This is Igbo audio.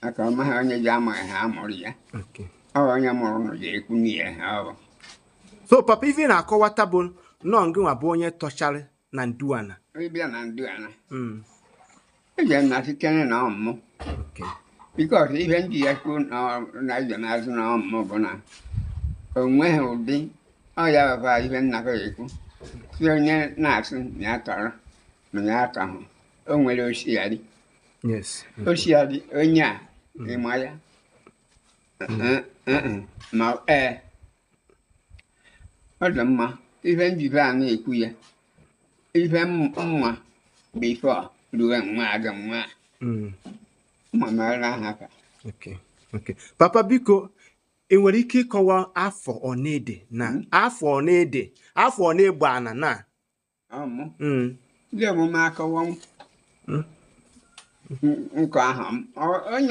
Maka ọ maghị onye ji ama ha amụrụ ya. Ọ bụ onye mụrụ nụ ji ekwu n'ihe ha ọ bụ. So papa, ife ị na-akọwata bụ nnọọ ngị nwa bụ onye tọchara na Nduana. Ịbịa na Nduana, eji m na sitere na ọmụmụ. Because ihe ndị ya kwuo na ije n'azụ na ọmụmụ bụ na o nweghị ụdị ọ ya bụkwa ihe nna ha ekwu si onye na-asị na ya tọrọ ma ya atọhụ, o nwere osighari. Osighari onye a ịma ya. Ma ee, ọ dị mma ihe njibe a na-ekwu ya, ihe mma before ruo nwa adị nwa mma mara ha ka. Okay. Papa, biko, ị nwere ike ịkọwa afọ ọnede na afọ ọnede, afọ ọna-egbe ana na? Ọmụ ndị omume akọwa nkọ ahụ m. Onye